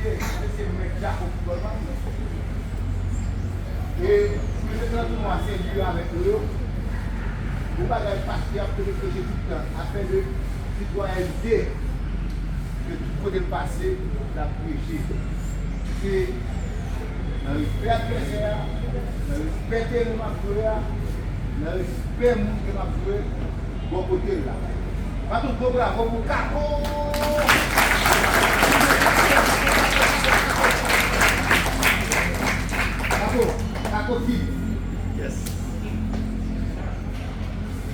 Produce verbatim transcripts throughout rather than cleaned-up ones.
Se, se mèt Jako foutbòl pa m nan. E si mesye Trantouno a sèvi yo avèk yo, yon bagay pastè ap reflechi tout tan, afè de sitwayènte, ke tout kote l pase, l ap preche. Se nan respè advèsè a, nan respè teren m ap jwe a, nan respè moun ke m ap jwe bò kote l la. Bat yon gwo bravo pou Kako! Kako, Kako Kid. Yes.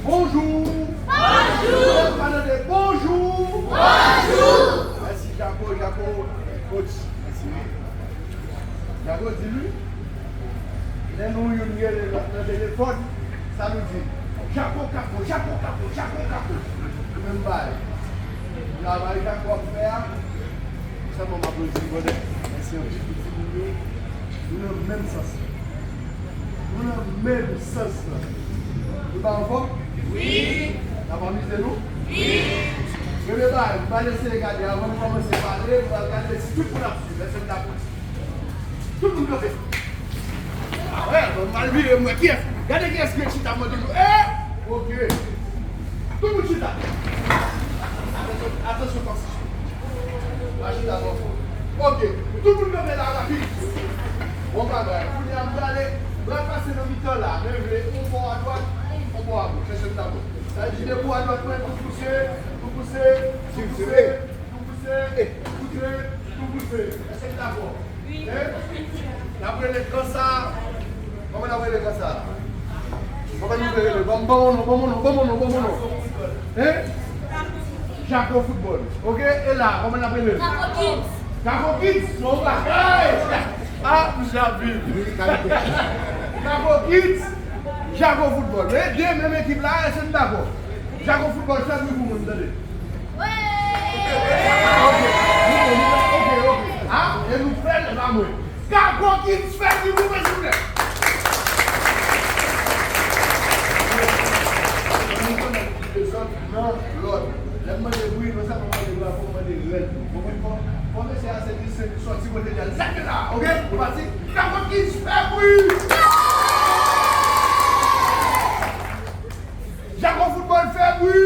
Bonjou! Bonjou! Mwen pa tande bonjou! Bonjou! Mèsi, Jako, Jako, coach. Mèsi, wi. Jako di wi. Lè nou youn rele lòt nan telefòn, sa nou di? Jako, Kako, Jako, Kako, Jako, Kako. Menm bagay. Travay Jako ap fè a, sèlman m aplodi, brother. Mèsi anpil pou timoun yo. Nou nan menm sans. Nou nan menm sans lan. Nou pa anfòm? Wi. N ap amize nou? Wi. Premye bagay, nou pral eseye gade, avan nou kòmanse pale, nou pral gade si tout moun ap swiv. Èske n dakò? Tout moun kanpe. A wè, bon, m al vire, m wè kiyès. Gade kiyès ki chita, mande nou. Eh! Ok. Tout moun chita. Atansyon, atansyon, tansyon. Pa chita twò fò. Ok. Tout moun kanpe la, rapid. Bon bagay. Kounye a, m prale, m pral pase nan mitan la. Men vle, yon bò adwat, yon bò agoch. Èske n dakò? Sa vle di, de bò adwat mwen, nou pouse, nou pouse, nou pouse, nou pouse, nou pouse, nou pouse. Èske n dakò? Hein? N ap rele kan sa. Kòman n ap rele kan sa? Kòman nou vle rele? Ban m, ban m yon non, ban m yon non, ban m yon non, ban m yon non. Hein? Jako Foutbòl. Ok? E la, kòman n ap rele? Kako Kids. Kako Kids, bon bagay! Ah, misye ap viv. Kako Kids, Jako Foutbòl. E de menm ekip la, èske n dakò? Jako Foutbòl, fè bri pou mwen, m tande. Ok, ok, ok. Ah, e nou fè l, e pa mwen. Kako Kids, fè bri pou mwen, silvouplè. Ann nou konekte lòt nan lòd. Lè m mande wi, nou sa pa mande bravo, m mande rèl tou. Konprann? Fò, fò mesye a se di, se sòti kote l ye a. L sèke la, ok? Nou pati. Kako Kids, fè bri! Jako Foutbòl, fè bri!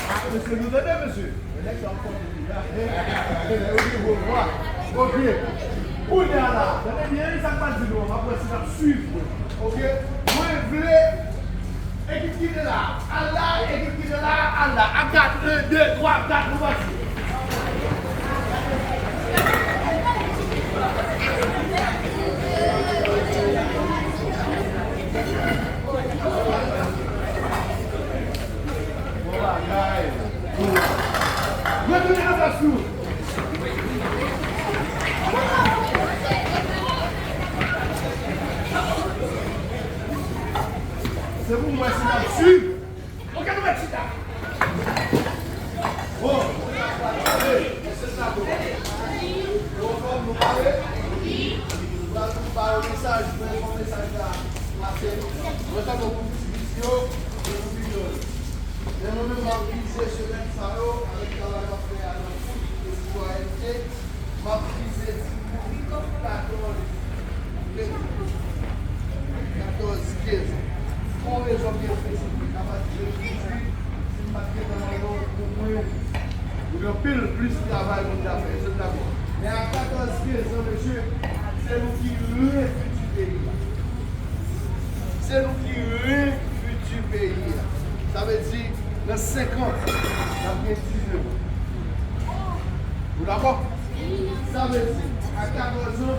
Ah, mesye, nou tande, mesye? Nèg sa ap fò deja. Ok, bon, bon. Ok. Kounye a la, tande byen sa m pral di nou an, m ap wè si n ap swiv mwen. Ok? Mwen vle ekip ki te la, al la, ekip ki te la, al la. A kat, en, de, twa, kat, nou pati. Bon bagay. Retounen nan plas nou. Se pou mwen si n ap swiv. Ok, nou mèt chita. Bon. Yo, anfòm, nou pare? Nou pral ba yo mesaj, mwen pran mesaj la. Pase. Mwen tankou pou piti piti yo, pou piti yo. Men mwen menm, m ap vize semèn sa yo, avèk travay m ap fè a nan fout e sitwayènte, m ap vize timoun katòz, katòz, kenz an. Pou yon rezon byen presi, m kapab di Jezi, si m pa t gentan nan yon, pou mwen, gen anpil plis travay pou m ta fè, èske n dakò? Men a katòz, kenz an, mesye, se nou ki rele fiti peyi a. Se nou ki rele fiti peyi a. Sa vle di, nan senk an, n ap gen diznèf an. Nou dakò? Sa vle di, a katòz an,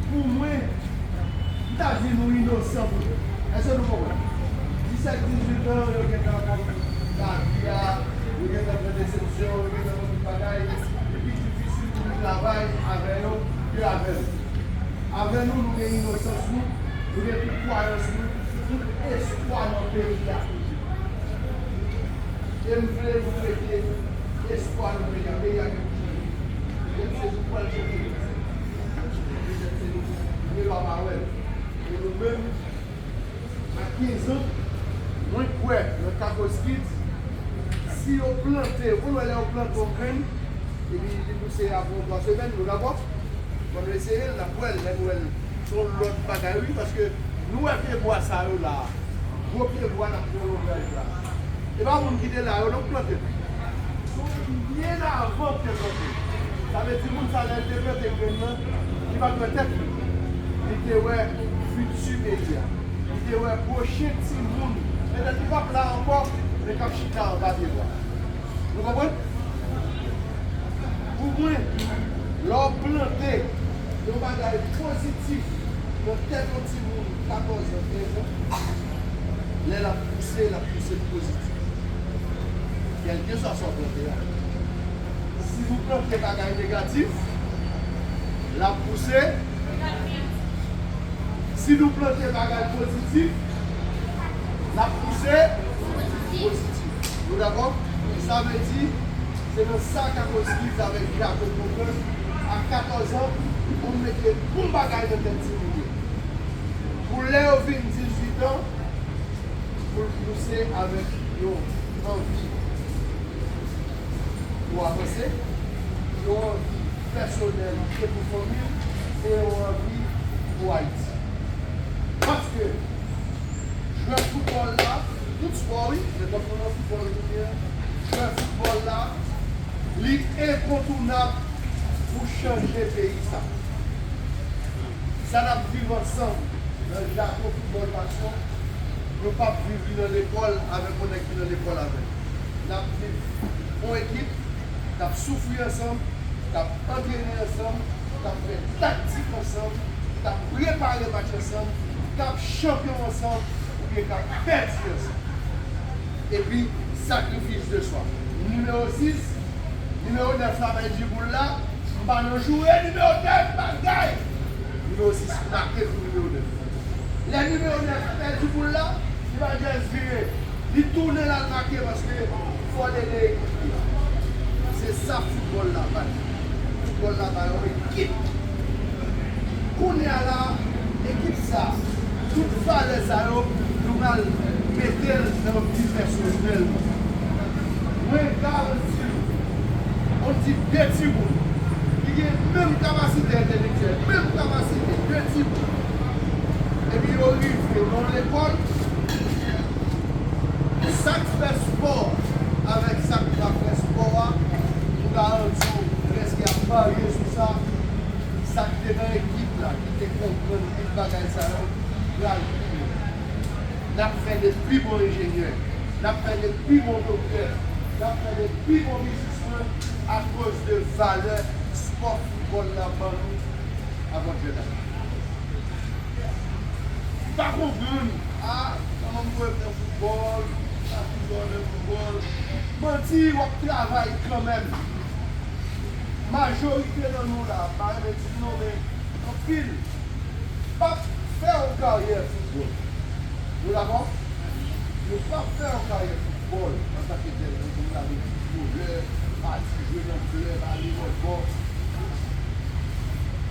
pou mwen, m ta di nou inosan pou nou. Èske nou konprann? Disèt, dizuit an, yo gentan konn lavi a, yo gentan pran desepsyon, yo gentan konn tout bagay. Li pi difisil pou nou travay avè yo ke avè nou. Avè nou, nou gen inosans nou, nou gen tout kwayans nou, tout espwa nan peyi a toujou. E m vle nou mete espwa nan peyi a, peyi a gen pou chanje. Menm se nou pral chanje, petèt se nou, nou genlè pa wè l. E nou menm, a kenz an, mwen kwè nan Kako Kids, si yo plante, ou konn wè lè yo plante yon grenn, Epi li pouse apre yon twa semèn, nou dakò? Bon, nou eseye l, n ap wè l, lè n wè l. Se yon lòt bagay, wi, paske nou wè pye bwa sa yo la. Gwo pye bwa n ap pran lonbraj la. E pa moun ki te la yo, non, k plante l. Se byen avan l te plante l. Sa vle di, moun sa, lè l te plante grenn nan, li pa t wè tèt li. Li te wè fiti peyi a. Li te wè pwochen timoun. Petèt li p ap la ankò, men k ap chita anba pye bwa. Nou konprann? Pou mwen, lè w plante yon bagay pozitif nan tèt yon timoun katòz an, kenz an, lè l ap pouse, l ap pouse pozitif. Kèlkeswa sa w plante a. Si nou plante bagay negatif, l ap pouse. Si nou plante bagay pozitif, l ap pouse pozitif. Nou dakò? Sa vle di, se nan sa k akoz Liz avèk Jacob konprann, a katòz an, pou mete bon bagay nan tèt timoun yo. Pou lè yo vin dizuit an, pou l pouse avèk yon anvi pou avanse, yon anvi pèsonèl e pou fanmi l, e yon anvi pou Ayiti. Paske jwè foutbòl la, tout spò wi, nenpòt moun nan foutbòl ou ye, jwè foutbòl la, li enkontounab pou chanje peyi sa. Sa n ap viv ansanm nan Jako Foutbòl Pasyon, nou p ap viv li nan lekòl avèk yon nèg ki nan lekòl avè l. N ap viv yon ekip k ap soufri ansanm, k ap antrene ansanm, k ap fè taktik ansanm, k ap prepare match ansanm, k ap chanpyon ansanm oubyen k ap pèdi ansanm. Epi, sacrifice de soi. Nimewo sis, nimewo nèf la bay di boul la, m pa nan joure nimewo nèf bagay. Nimewo sis make pou nimewo nèf. Lè nimewo nèf pèdi boul la, li pa just vire. Li tounen l al make paske fò l ede ekip li. Se sa foutbòl la bay. Foutbòl la bay yon ekip. Kounye a la, ekip sa, tout valè sa yo, nou pral mete l nan vi pèsonèl nou. Mwen garanti nou, on di de timoun ki gen menm kapasite entèlektyèl, menm kapasite, de timoun, epi yo rive nan lekòl, sa k fè spò avèk sa k pa fè spò a, m garanti w, prèske ap parye sou sa, sa k te nan ekip la, ki te konprann tout bagay sa yo, pral pi lwen. N ap fè de pi bon enjenyè, n ap fè de pi bon doktè, n ap fè de pi bon biznismann akoz de valè spò foutbòl la ban nou avan jèn âge. Pa konprann, a, kòman m dwe fè foutbòl, sa foutbòl, fè foutbòl. Manti, w ap travay kanmenm. Majorite nan nou la, m pa renmen di non, men anpil p ap fè yon karyè foutbòl. Nou dakò? Nou p ap fè yon karyè foutbòl antanke tèl, nou ta vle foutbolè, pati jwe nan klèb, ale lòt bò.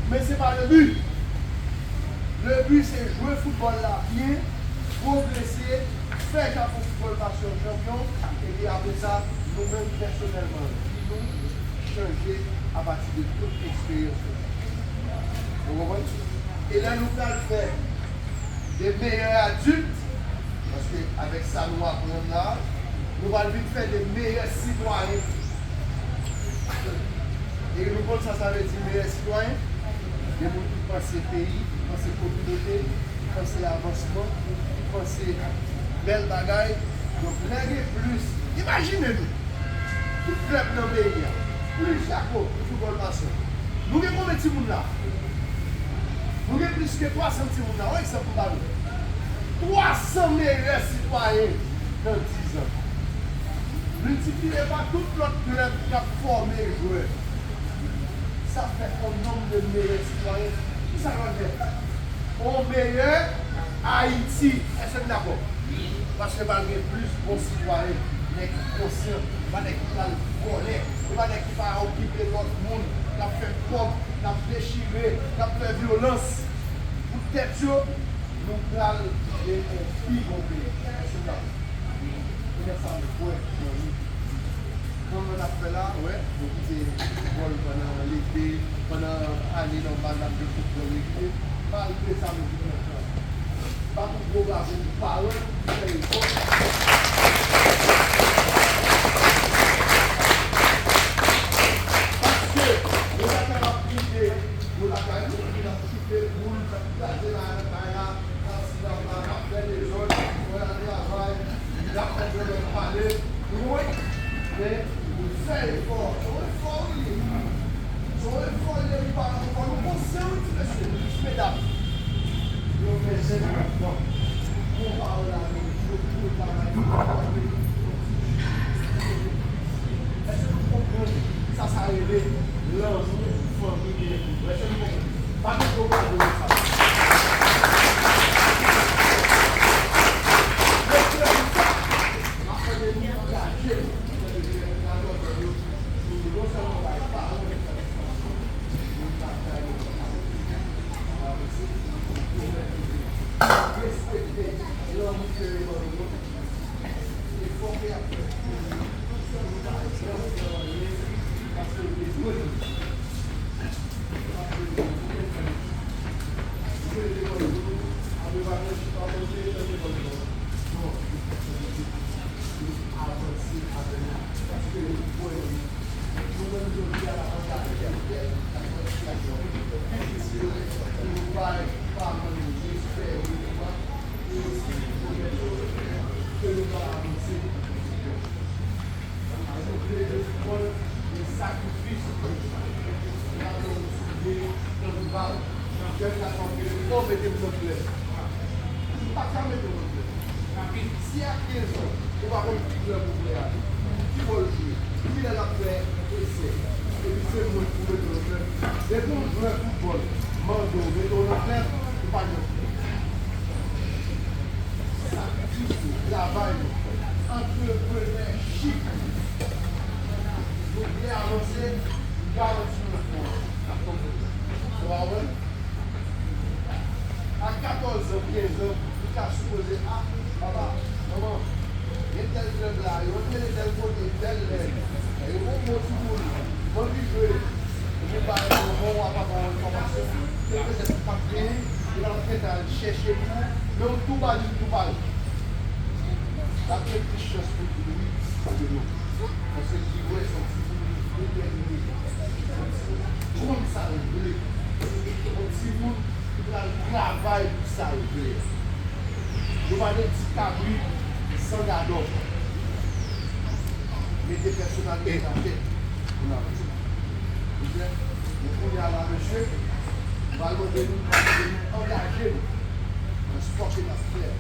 Men se pa le but. Le but se jwe foutbòl la byen, pwogrese, fè Jako Foutbòl Pasyon chanpyon, epi apre sa, nou menm pèsonèlman, vi nou chanje apati de tout eksperyans nou. Ou konprann? E lè nou pral fè de meyè adilt, paske avèk sa nou aprann la, nou pral vin fè de meyè sitwayen. E nou konn sa sa vle di meyè sitwayen? De moun ki panse peyi, ki panse kominote, ki panse avansman, ki panse bèl bagay. Donk, lè gen plis, imajine nou, tout klèb nan peyi a, plis Jako, pou foutbòl masyon. Nou gen konbyen timoun la? Nou gen plis ke twa san timoun la. Yon egzanp m ba nou. Twa san meyè sitwayen nan diz an. Miltipliye pa tout lòt klèb k ap fòme jwè. Sa fè yon nonb de meyè sitwayen. Kisa nou pral fè? Yon meyè Ayiti. Èske n dakò? Paske pral gen plis bon sitwayen, nèg ki konsyan, pa nèg ki pral vòlè, e pa nèg ki pa okipe lòt moun, k ap fè kòb, k ap dechire, k ap fè vyolans. Pou tèt yo, nou pral gen yon pi bon peyi. Èske n dakò? E lè sa nou kwè nan nou. Kòm n ap fè la, wè, nou kite, Pandan ane nòmal n ap jwe foutbòl regilye, malgre sa nou vin nan kan. Bat yon gwo bravo pou paran ki fè efò. Paske nou ta kapab kite nou lakay nou, epi n ap kite boul, n ap kraze la nan kay la, n ap, n ap, n ap fè dezòd, fò y al travay, n ap fè dezòd pale, nou wè, men nou fè efò, se yon efò wi li ye. Se yon efò li ye, li pa yon efò nou konsyan wi ti mesye, ti medam. Yo fè jèn, bon, bon pawòl la, yo, yo travay, èske nou konprann sa, sa rele lanmou fanmi genyen pou nou? Èske nou konprann? Pa gen gwo bravo pou sa. Mèkredi sa, m ap mande nou angaje nou. Mèkredi, mèkredi, mèkredi, mèkredi, non sèlman bay pawòl, men batay yo, respekte lanmou ke yo ban nou yo. Efò ke y ap fè. Tout sa nou pa janm fè anyen, paske yo te dwe nou. Yo te dwe nou. Apre pa manje, pa manje, yo te dwe nou. Non. Nou avanse avè nou, paske yo kwè nan nou. Nou menm jodi a n ap angaje nou, n ap angaje nou. Nou bay pa manje, fè yo, ke nou ka avanse. Ann nou plede foutbòl, men sakrifis. N ap fè yon ti de, nan bal. Jèn gason ki rele, o, mete m nan flè. M pa ka mete w nan flè. Si a kenz an, ou pa konn ki klèb ou vle ale, ki bò l jwe, kilè l ap fè esè, epi se mwen pou mete w nan klèb. Depi yon jwè foutbòl mande w mete w nan klèb, ou pa janm fè. Sakrifis nou, travay nou, antreprenèchip nou. Nou vle avanse, m garanti nou n ap fè yon, n ap fè yon pwoblèm. Ou pa wè? A katòz an, kenz an, ou ka sipoze, a, papa, manman, gen tèl klèb la, yo antrene tèl kote, tèl lè, yo gon bon timoun, m anvi jwe. Ou vin ba yo yon bon, w ap ba yo enfòmasyon, se petèt ou p ap genyen, epi l ap gentan al chèche pou ou, men ou tou ba li, ou tou ba li. L ap gen plis chans pou l di wi ke non. Paske li wè se yon timoun ki detèmine, yon timoun ki konn sa l vle, yon timoun ki pral travay pou sa l vle. Nou pa de ti kabrit san gadò. Mete pèsonalite nan tèt pou n avanse. Ou klè? Men kounye a la, mesye, m pral mande nou, m pral mande nou angaje nou nan spò ke n ap fè.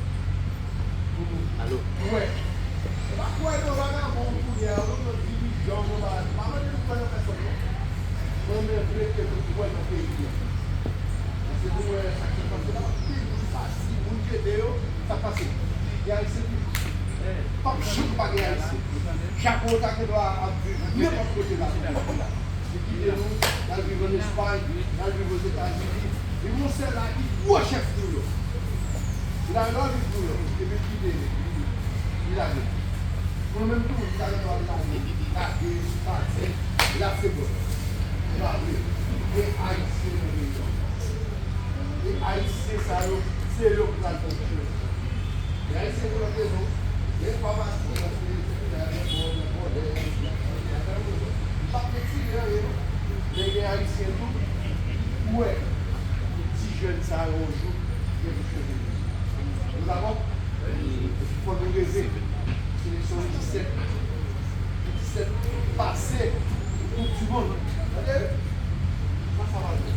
Pou nou kwè. E pa kwè nan vagabon kounye a, ou nan dirijan, ou nan bagay. M pa mande nou kwè nan pèsonn, non. Mwen, mwen vle ke nou kwè nan peyi a. Paske nou wè sa k ap pase la, anpil moun pati, moun ki ede yo, sa k pase. Gen Ayisyen toujou. P ap janm pa gen Ayisyen. Jako ta gendwa ap viv nenpòt kote la. Li kite nou, l al viv ann Espay, l al viv Ozetazini. Li gon sèl la ki gwo chèf Nouyòk. Li ta gendwa viv Nouyòk, epi l kite li, li lage. Mwen menm tou, li ta gendwa lage, lage, pati, li ap se bò. Se pa vre. Gen Ayisyen nan peyi a. E Ayisyen sa yo, se yo k pral fè diferans. Gen Ayisyen pou lòt rezon. Gen pa pati, paske se la gen bon, gen bon, gen, gen, gen, gen, gen, gen, m p ap retire anyen, non. Men gen Ayisyen tou, ou wè, ti jèn sa yo, yon jou, gen pou chanje. Nou dakò? Fò nou reve. Seleksyon disèt, disèt pase Koup di Mond. Tande? Sa, sa va fè.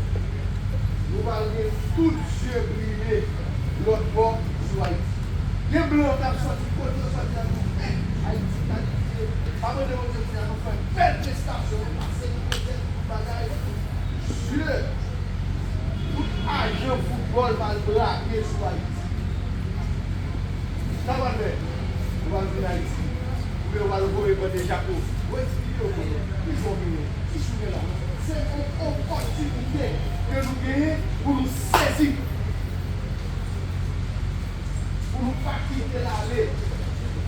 Nou pral gen tout zye briye lòt bò sou Ayiti. Gen blan k ap sòti kote yo sòti la, nou fè Ayiti kalifye. Pa mande Bondye kounye a, nou fè bèl prestasyon, nou pase nou petèt, tout bagay. Zye tout ajan foutbòl pral brake sou Ayiti. Sa w pral fè? Ou pral vin Ayiti. Oubyen ou pral voye bande Jako. Voye ti videyo pou nou. Ki jan w vini? Ki jan w gen la? Se yon opòtinite ke nou genyen pou nou sezi. Pou nou pa kite l ale.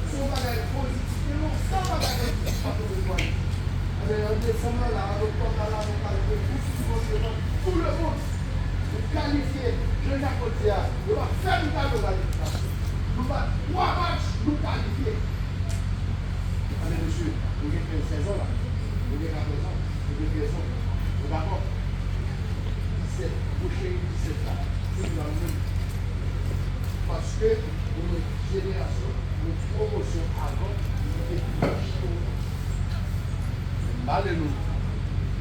Se yon bagay pozitif. Gen lontan bagay pozitif pa tonbe pou Ayiti. Anben, an desanm nan la, an oktòb la, la, nou pral gen fout Kalifye, jan Jako di a, yo pa fè nou gade kalifikasyonn. Nou bat twa match, nou kalifye. Anben mesye, nou gen kenz sezon la. Nou gen katòz an, nou gen trèz an. Nou dakò? Disèt, pwochen disèt la, se nou menm. Paske nou yon jenerasyon, yon pwomosyon avan nou te fini. M pale nou.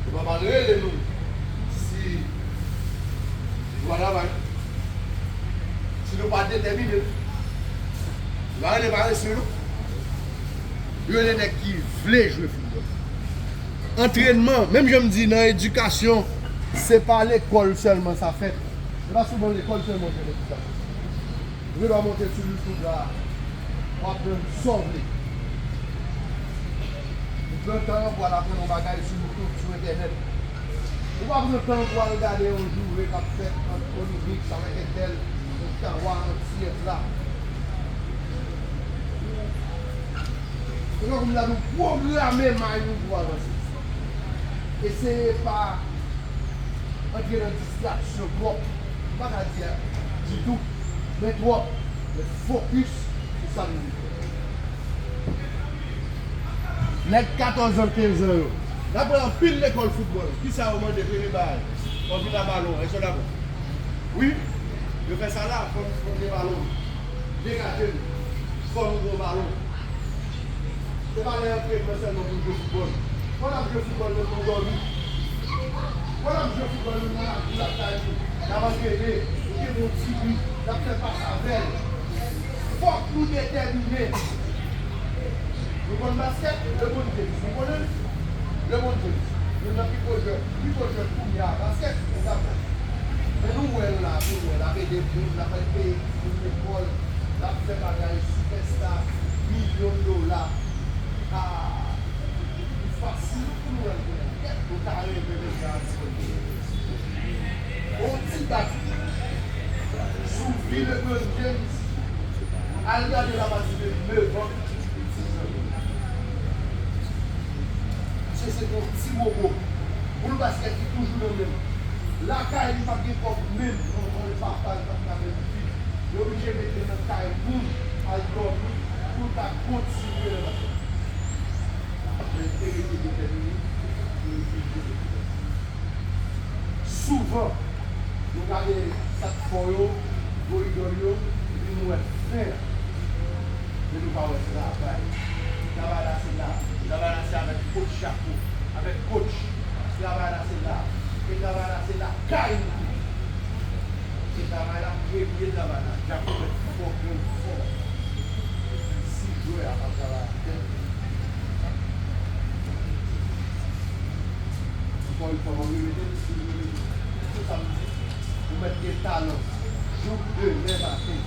Yo pa pral rele nou si nou pa travay. Si nou pa detèmine. Yo pa rele parese non. Yo rele nèg ki vle jwe foutbòl. Antrènman, menm jan m di nan edikasyon, se pa lekòl sèlman sa fèt. Se pa souvan lekòl sèlman fè edikasyon. Ou gen dwa monte sou YouTube la, w ap jwenn sa w vle. Ou pran tan an pou al aprann yon bagay sou YouTube, sou entènèt. Ou pa pran tan pou al gade yon joure k ap fèt ant Onyx avèk entèl, yon Kawa ant Sièt la. Se tankou m ta di w pwograme may ou pou avanse. Eseye pa antre nan distraksyon twòp. M pa ka di ditou, men twòp. Men fokis sou sa nou vle. Nèg katòz an, kenz an yo, n ap wè anpil lekòl foutbòl. Kisa yo mande premye bagay? Anvi nan balon. Èske w dakò? Wi. Yo fè sa la, fò n, fò n gen balon. Degaje n. Fò nou gen balon. Se pa lè antrènman sèlman pou n jwe foutbòl. Fò n ap jwe foutbòl menm nan dòmi. Fò n ap jwe foutbòl menm nan lakou lakay nou. N ap antrene, nou gen yon ti bi, n ap fè pas avè l. Fòk nou detèmine. Nou konn baskèt? LeBron James, nou konnen l? LeBron James, youn nan pi gwo jwè, pi gwo jwè kounye a baskèt, nou dakò. Men nou wè l la, nou wè l ap ede moun, l ap al peye moun lekòl, l ap fè bagay sipèsta, milyon dola. Ah, li fasil pou nou wè l kounye a. Kèt, nou ta renmen mesye a di kote. On ti dat sou vi LeBron James, al gade l apati de nèf an, diz an. Misye se yon ti bobo. Boul baskèt li toujou nan men l. Lakay li pa t gen kòb menm, manman l, papa l pa t ka menm viv. Yo oblije mete l nan kay moun, al dòmi, pou l ka kontinye nan baskèt. Men li te rete detèmine pou l vin jwe. Souvan, nou gade sa k fò yo, gwo idòl yo, epi nou wè fen an. Men nou pa wè travay. Travay la se la. Travay la se avèk coach Jako, avèk coach. Travay la se la. E travay la se lakay nou tou. E travay la, premye travay la, Jako mèt fò grenn fò. Si jwè a pa travay atè, ankò yon fwa, mwen repete l, si nou repete l. Tout sa m di, ou mèt gen talan jouk demen maten.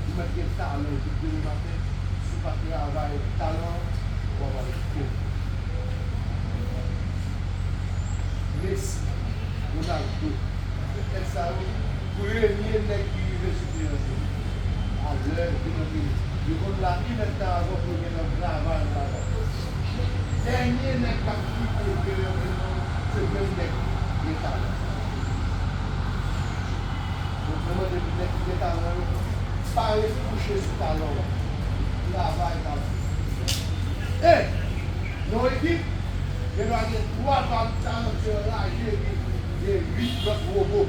Ou mèt gen talan jouk demen maten. Si w pa travay talan w, w ap al kite l. Messi, Ronaldo, tout nèg sa yo, premye nèg ki rive sou teren yo. Alè yo te nan teren, yo konn la inèdtan avan pou yo gentan travay anba bal. Dènye nèg k ap kite teren yo, se menm nèg ki gen talan. Donk, mwen mande pou nèg ki gen talan yo, pa ret kouche sou talan w. Travay, travay. E, nan yon ekip, gen dwa gen twa talantyè raje epi gen uit lòt wobo.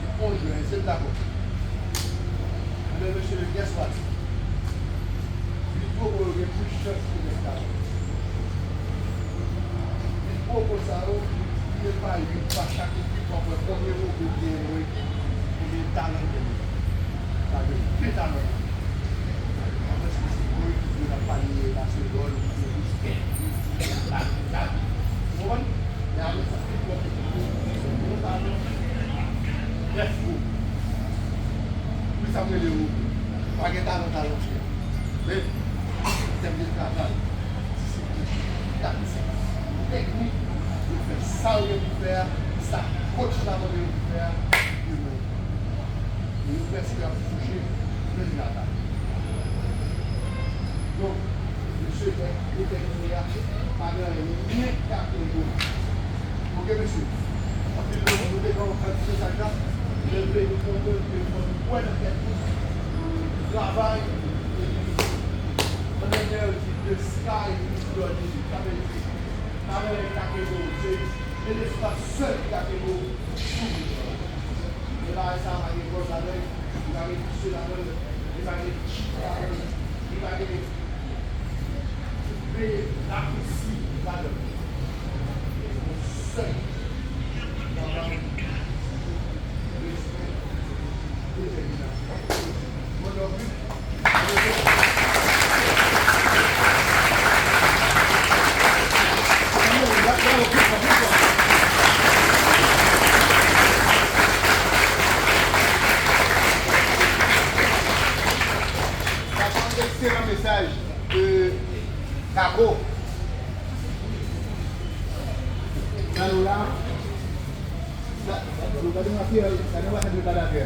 Se on jwè, èske n dakò? Ebyen, mesye, guess what? Uit wobo yo gen plis chans ke nèg talan. Uit wobo sa yo, divize pa uit, pa chak ekip, w ap wè konbyen wobo ki gen nan yon ekip, konbyen talan ki gen nan yon ekip. Sa gen de talan. Mwen panse se yon ekip yo t ap pale Barcelone, oubyen Busquets, Xavi. Ou konprann? Men avèk sa, tout lòt ekip yo, yon talan, nèf wobo. Wi, sa m rele wobo. Pa gen talan, talantyè. Men, an tèm de travay, disiplin, taktik, teknik, yo fè sa yo gen pou fè a, sa coach la mande yo pou fè a, yo mande. E yo prèske ap kouche menm jan ak. Donk, mesye, nèg ki te genyen a, pa gen anyen k ka kenbe yo. Oke, mesye? Anpil nan nou, Te gen yon kantite sa k la, lè l vle nou konprann ke fò nou kwè nan tèt nou, travay, epi ann Anglè yo di the sky is your limit. Sa vle di, pa gen lè ki ka kenbe w, se, se lespwa sèl ki ka kenbe w sou wout lan. Men bagay sa a pa gen dwòg ladan l, li pa gen visye ladan l, li pa gen chit ladan l, li pa gen Koupe lapousi ladan l. Yon sèl travay, respè, detèminasyon. Mwen anvi. Sa se yon ekselan mesaj. Kako. Sa nou la, sa, nou gade mafya, gade mafya de kadavè.